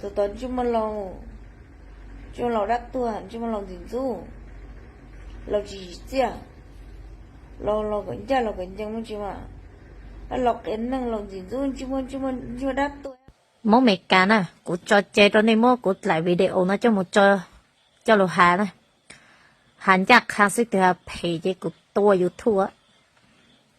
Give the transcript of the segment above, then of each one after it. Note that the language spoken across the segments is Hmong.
Tus tod ntsej muag laus, ntsej muag laus dab tuag, ntsej muag laus ntxim ntxub, laus tsis tsim txiaj, laus laus kom ncaj laus kom ncees muaj tsis mas, laus qias neeg laus ntxim ntxub ntsej muag ntsej muag dab tuag. Hmoob Meskas na, kuv tso ce rau nej muab kuv daim video no coj mus tso, coj lus has na, has ncaj qha xwb, tus has phem ces kuv tua YouTube.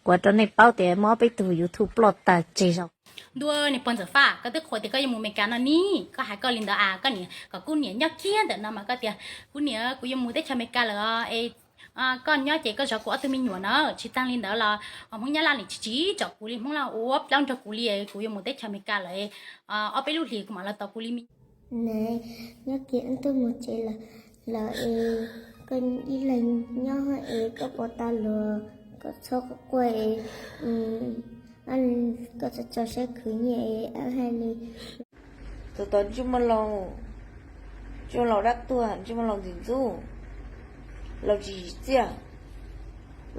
Kuv rau nej paub tias muaj ob peb tug YouTube ploj tas tseg zog. Ntuj, niag pog Ntxawm Faj, koj twb qhuas tias koj yuav mus Meskas no ni, koj hais koj li ntawd as, koj niam kom kuv niam nyob kiag ntawm no mas koj tias kuv niam kuv yuav mus teb chaws Meskas lawm es koj nyob ces koj zov kuv ob tug me nyuam na. Tsis tag li ntawd los Hmoob Nyab Laj nim tsis tsim txom kuv li, Hmoob Laj ua plaub nrog kuv li, kuv yuav mus teb chaws Meskas lawm, ob peb lub hlis kuv mam los tos kuv li me. Nyob kiag wb tuaj mus tsev lawm es koj ib leeg nyob es koj pov tas los koj txhob quaj quaj es koj txhob tso siab khwv nyiaj es wb hais li. Tus tod ntsej muag laus, ntsej muag laus dab tuag, ntsej muag laus ntxim ntxub, laus tsis tsim txiaj,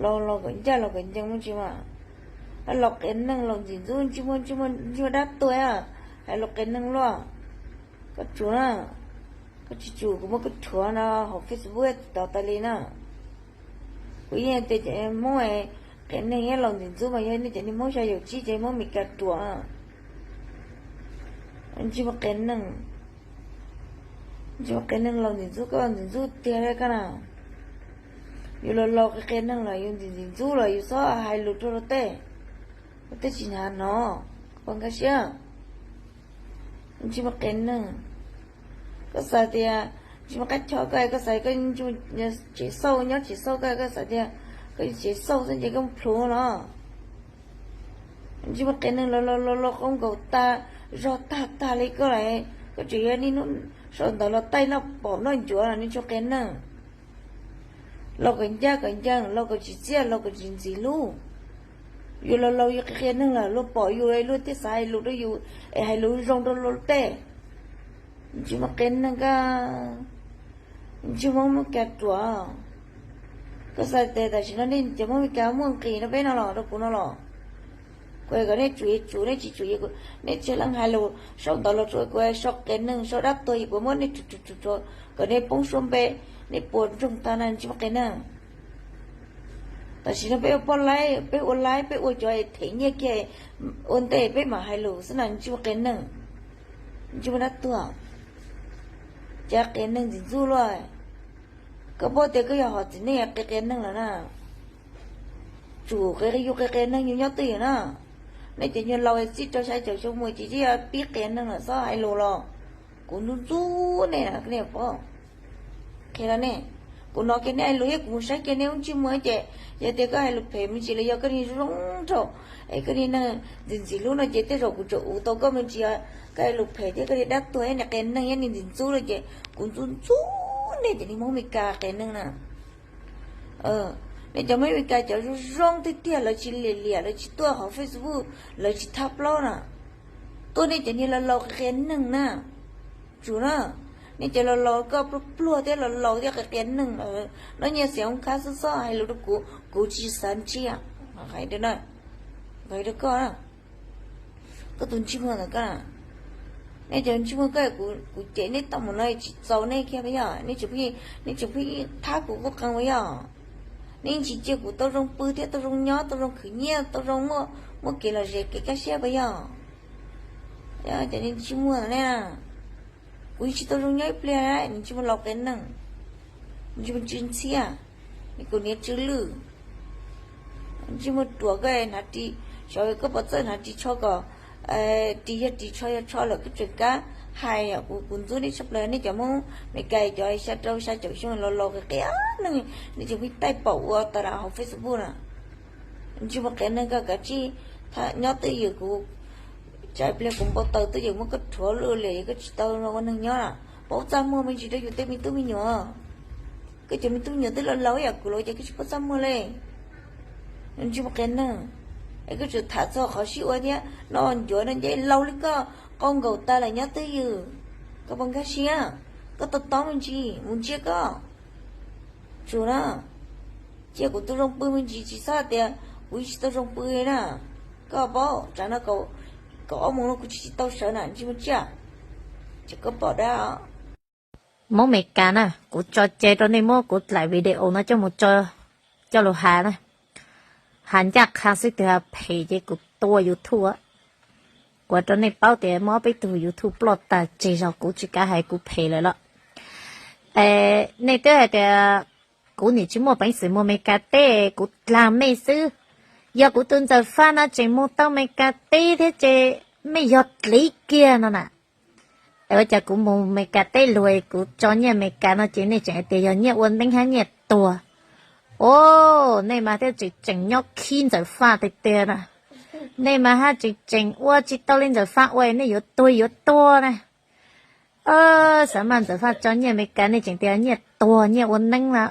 laus laus kom ncaj laus kom ncees muaj tsis mas, laus qias neeg laus ntxim ntxub ntsej muag ntsej muag dab tuag, hais lus qias neeg luaj. Koj tsum na, koj tsis tsum kuv muab koj rhuav no hauv Facebook tsis tau tas li na. Kuv yeej tias cov Hmoob qias neeg thiab laus ntxim ntxub mas yog nej cov niag Hmoob xya caum tsib ces Hmoob Meskas ruam. Ntsej muag qias neeg, ntsej muag qias neeg laus ntxim ntxub, koj ntxim ntxub tiag koj na. Yus laus laus qias qias neeg los yus ntxim ntxim ntxub los yus txhob hais lus rau luag tej, luag tej tsis hnov, pog nkag siab. Ntsej muag qias neeg, koj xav tias ntsej muag qab choj koj, koj xav koj tsev xauj nyob tsev xauj koj, koj xav tias koj tsev xauj xwb ces koj plhus no. Ntsej muag qias neeg laus laus laus laus qoob nkaus tag, zog tag tag li koj lawm, koj tseem yog niaj hnub sau ntawv los taij noj pom noj ncuav los ntsej muag qias neeg. Laus kom ncaj kom ncees, laus kom tsim txiaj, laus kom tsis ntxim hlub. Yus laus laus yus qias qias neeg lawm luag pom yus luag thiaj xav hais lus rau yus es hais lus zoo rau luag tej. Ntsej muag qias neeg koj, ntsej muag Hmoob Meskas ruam. Koj xav tias tam sim no nej cov Hmoob Meskas muaj nqis rau peb no los rau kuv no los? Kuv kom nej tsum es tsum, nej tsis tsum es nej tsis leej hais lus sau ntawv los tsuas kuv sau qias neeg sau dab tuag es kuv muab nej tsum tsum tsum tsum kom nej poob suab npe, nej puas ntsoog tag na ntsej muag qias neeg. Tam sim no peb ua poj laib, peb ua laib, peb ua cov them nyiaj kiag ua ntej peb mam hais lus xwb na ntsej muag qias neeg, ntsej muag dab tuag, cas qias neeg ntxim ntxub luaj. Koj paub tias koj yog hom txiv neej qias qias neeg lawm na. Tsum qias yus qias qias neeg yus nyob twj ywm na. Nej cov nyuag laus txij rau xya caum xyoo mus ces twb yog pib qias neeg lawm, txhob hais lus los kuv ntxub ntxub nej na, nej paub. Qhia rau nej, kuv hnov kiag nej hais lus thiab kuv mus saib kiag nej lub ntsej muag ces yog tias koj hais lus phem me ntsis los yog koj niag zoo zoo nraug es koj niag neeg ntxim ntxim hlub no ces tej zaum kuv tseem uv tau koj me ntsis. Koj hais lus phem thiab koj niag dab tuag thiab niag qias neeg thiab niag ntxim ntxub no ces kuv ntxub ntxub nej cov niag Hmoob Meskas qias neeg na. Nej cov Hmoob Meskas cov zoo zoo tiag tiag, lawv tsis liam liam, lawv tsis tuaj hauv Facebook, lawv tsis thab plaub na. Tuaj nej cov niag laus laus qias qias neeg na. Tsum na, nej cov laus laus koj pluag pluag thiab laus laus thiab qias qias neeg, noj nyiaj xiam oo khab xwb, txhob hais lus rau kuv, kuv tsis xav ntsiag. Hais rau, hais rau koj na, koj tus ntsej muag ntawm koj na. Nej cov ntsej muag koj, kuv cem nej tau mus no tsis txaus nej kiag puas yog? Nej tseem pheej, nej tseem pheej thab kuv qub qees puas yog? Nej tsis cia kuv tau zoo pw thiab tau zoo nyob, tau zoo khwv nyiaj, tau zoo muaj, muaj kev lom zem kev kaj siab puas yog? Cov niag ntsej muag ntawm nej, kuv yeej tsis tau zoo nyob ib pliag, ntsej muag laus qias neeg, ntsej muag tsw ntxhiab, kuv niag tsw lwj, ntsej muag ruam koj hnav ris, xyov koj puas txawj hnav ris tsho kom ris yog ris, tsho yog tsho lawm koj tseem kab hais. Kuv, kuv ntxub nej tshaj plaws, nej cov Hmoob Meskas cov xya rau xya caum xyoo laus laus qias qias neeg, nej tseem pheej taij paum ua tas hauv Facebook na. Ntsej muag qias neeg koj, kav tsij nyob twj ywm, kuv tsam pliag kuv npau taws twj ywm muab koj rhuav lwj liam, koj tsis tau ua neeg nyob lawm. Paub txaj muag me ntsis rau yus tej me tub me nyuam. Koj cov me tub me nyuam twb laus laus ib yam kuv los ces koj tsis paub txaj muag li. Ntsej muag qias neeg, es koj tseem tham txog qhov sib ua thiab, no ncuav no nce laus li koj, qau nkaus tas lawm nyob twj ywm. Koj puas nkag siab? Koj to taub me ntsis mus ntsia koj. Tsum na, cia kuv tau zoo pw me ntsis, tsis txhob tias kuv tsis tau zoo pw li na. Koj paub tsam no kaum ob moos no kuv tsis tau sawv na, ntsej muag tsiaj. Tsis koj pom dab. Hmoob Amelikas na, kuv tso cai rau nej muab kuv daim video no coj mus tso, coj lus has na. Has ncaj qha xwb, tias phem ces kuv tua YouTube. Kuv rau nej paub tias muaj ob peb tug YouTube ploj tag tseg zog, kuv tsis kav hais kuv phem lawm los. Nej twb hais tias kuv nim tsis muaj peev xwm mus Amelikas teb, kuv dlag mej xwb. Yog kuv tus Ntxawm Faj no tseem mus tau Amelikas teb thiab ces mej yog dlev kiag no na. Es ua cas kuv mus Amelikas teb luag kuv tso nyiaj Amelikas no ces nej tseem hais tias yog nyiaj ua neeb hab nyiaj tuag. Os, nej mas thiaj tseem tseem nyob khib Ntxawm Faj tiag tiag na. Nej mas haj tseem tseem ua tsis tau li Ntxawm Faj ua, nej yuav tuag yuav tuag na. Xav mas Ntxawm Faj tso nyiaj Amelikas nej tseem tias nyiaj tuag nyiaj ua neeb na.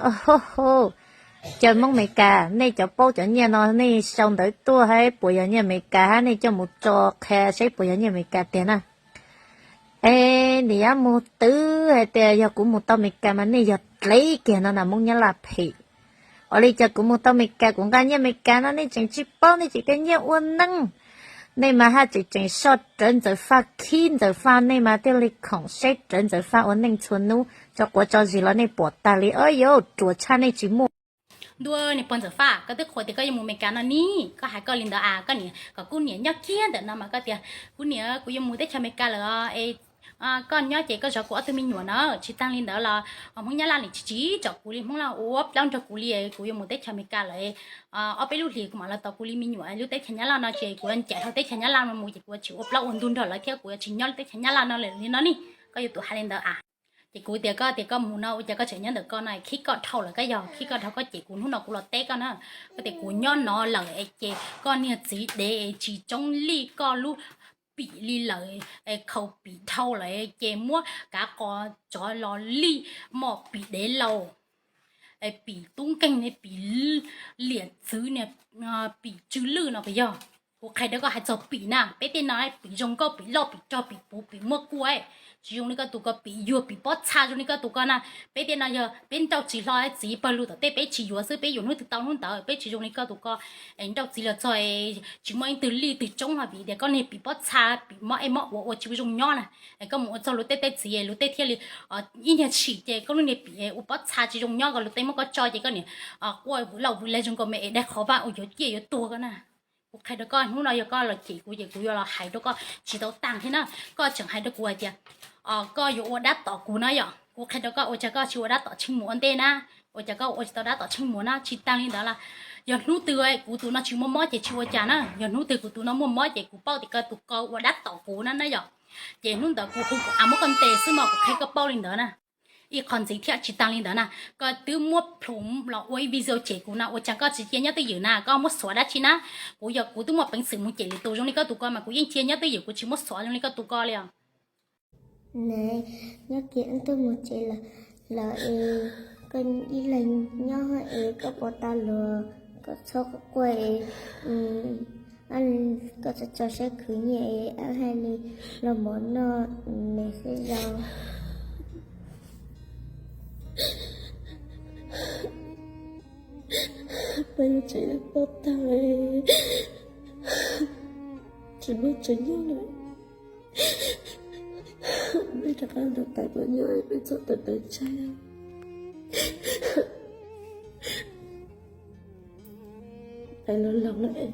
Caw Hmoob Amelikas, nej cov paub cov nyiaj no nej sau ntawv tuaj hab puas yog nyiaj Amelikas hab nej coj mus tso qhia saib puas yog nyiaj Amelikas tiag na. Es nim yuav mus twv hais tias yog kuv mus tau Amelikas mas nej yog dlev kiag no na, Hmoob Nyab Laj phem. Ua li cas kuv mus tau Amelikas kuv nqa nyiaj Amelikas no nej tseem tsis paub, nej tseem tias nyiaj ua neeb. Nej mas haj tseem tseem soj rawv Ntxawm Faj, khib Ntxawm Faj, nej mas thiaj li khoom saib rawv Ntxawm Faj ua neej txhua hnub, tso quav tso zis los nej pom tag li. Os, yuav ruam tshaj nej tsis muaj. Ntuj, niag pog Ntxawm Faj, koj twb qhuas tias koj yuav mus Amelikas no ni, koj hais koj li ntawd as, koj niam kom kuv niam nyob kiag ntawm no mas koj tias kuv niam kuv yuav mus teb chaws Amelikas lawm es koj nyob ces koj zov kuv ob tug me nyuam na. Tsis tag li ntawd los Hmoob Nyab Laj nim tsis tsim txom kuv li, Hmoob Laj ua plaub nrog kuv li, kuv yuav mus teb chaws Amelikas lawm, ob peb lub hlis kuv mam los tos kuv li me nyuam. Lub teb chaws Nyab Laj no ces kuv yuav ncaim dhau teb chaws Nyab Laj no mus ces kuv yuav tsis ua plaub ua ntug nrog lawv thiab kuv yuav tsis nyob lub teb chaws Nyab Laj no li no ni. Koj yuav tsum hais li ntawd as. Ces kuv tias koj tias koj mus no ua cas koj tseem nyob ntawm koj no, khib koj dhau lawm koj yog khib koj dhau koj cem kuv hnub no kuv los teb koj na. Koj tias kuv nyob no lawm ces koj niag txiv dev tsis tsoob lij koj lub pim li lawm, khaus pim dhau lawm ces muab kav qos tsov los lij mom pim dev laus, pim tub nkeeg ne, pim liam txwv ne, pim tsw lwj no puas yog? Kuv qhia rau koj hais txog pim na, peb tej no pim zoo nkauj, pim loj, pim rog, pim puv, pim muaj kua, tsis zoo li koj tus ko pim yuag pim pob txha zoo li koj tus ko na. Peb tej no yog peb nrauj txiv hlo txiv pawg lug tom tej peb tsis yuav xwb, peb yuav hnub twg tau hnub ntawd, peb tsis zoo li koj tus ko nrauj txiv los txog tsis muaj ib tug lij twg tsoob hlo vim tias koj niag pim pob txha, pim mob ej mob ua ua tsis zoo nyob na. Koj mus ua txog luag tej teb txiv luag tej thiaj li ib nyuag tshim ces koj lub niag pim ua pob txha tsis zoo nyob, koj luag tej muab koj tso ces koj niam quaj vwm lauj vwm leg zoo nkaus me es daig qhov vaj ua yuav ciaj yuav tuag koj na. Kuv qhia rau koj hnub no yog koj los cem kuv ces kuv yuav los hais rau koj tsis tau tag thiab na. Koj tseem hais rau kuv hais tias koj yuav ua dab tom kuv na yom. Kuv qhia rau koj ua cas koj tsis ua dab tom Tsheej Muas ua ntej na, ua cas koj ua tsis tau dab tom Tsheej Muas na. Tsis tag li ntawd los yog hnub twg kuv tus no tsis muaj mob ces tsis ua cas na, yog hnub twg kuv tus no muaj mob ces kuv paub tias koj tus ko ua dab tom kuv na na yom. Ces hnub ntawd kuv hu kuv av muab koj ntes xwb mas kuv qhia koj paub li ntawd na. Ib qho ntxiv thiab tsis tag li ntawd na, koj twb muab plhus los ua ib video cem kuv no, ua cas koj tsis cia nyob twj ywm na, koj muab xuav dab tsi na? Kuv yog kuv twb muaj peev xwm mus cem lwm tus zoo li koj tus ko mas kuv yeej cia nyob twj ywm, kuv tsis muab xuav zoo li koj tus ko li os. Nyob kiag wb tuaj mus tsev lawm es koj ib leeg nyob es koj puas tas luag, koj txhob quaj es koj tso tso siab khwv nyiaj es wb hais li los mov noj me xwb zoo. Peb lub tsev pov tag, tsis muaj tsev nyob lawm. Peb rov qab nrog tais poj nyob, peb txhob tawv tawv tshaib. Tais los laus lawm,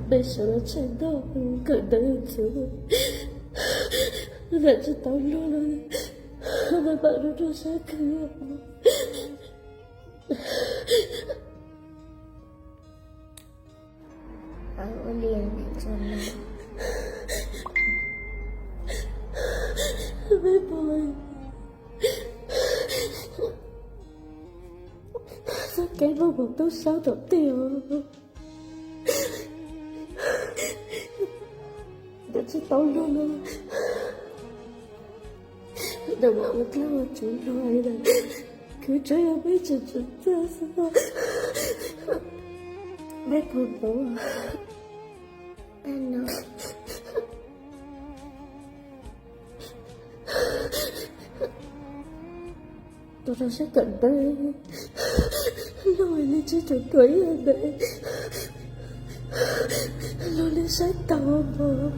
peb sawv los tshaib ntuj kawm ntawv txwv, lam tsis tau luag los peb mam rau rau sab khwv. Peb pog, txoj kev muaj hmoov tub sab tom tej os, lam tsis tau luag los, lam mam ua dlaab ua tsuv luag lawm, khwv tsuav yog peb tseem tsum txaj xwb. Peb pog npauv, tus rau siab kawm ntawv, luag li tsis tseem tuaj ib yam ntawd. Saib tau mas,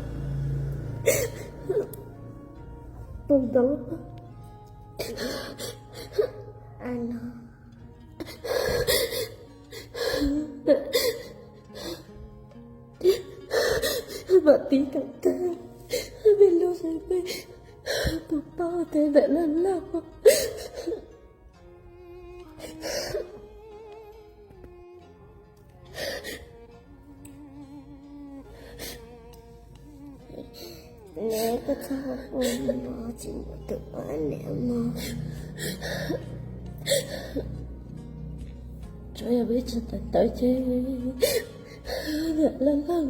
tus ntawd, a no, mam tiv kam tag, peb lub sawv peb puas paub tias ntawm laj laj. Neb koj txhob ua mov tsis muaj tus ua neb mov. Tsuav yog peb tsis tawv tawv ces lam laj laj,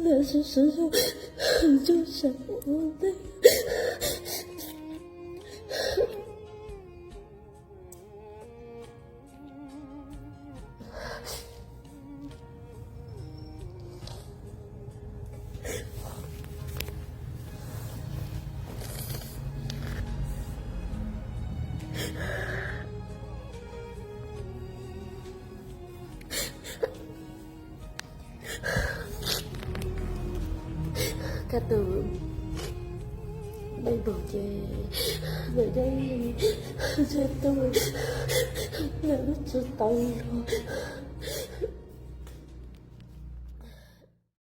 lam sib sib zog, ntsuj sa ua ntej. Kaj tus npej npaum ces ntawm Yeeb Zeb tuaj, lawv lub tsis tau los.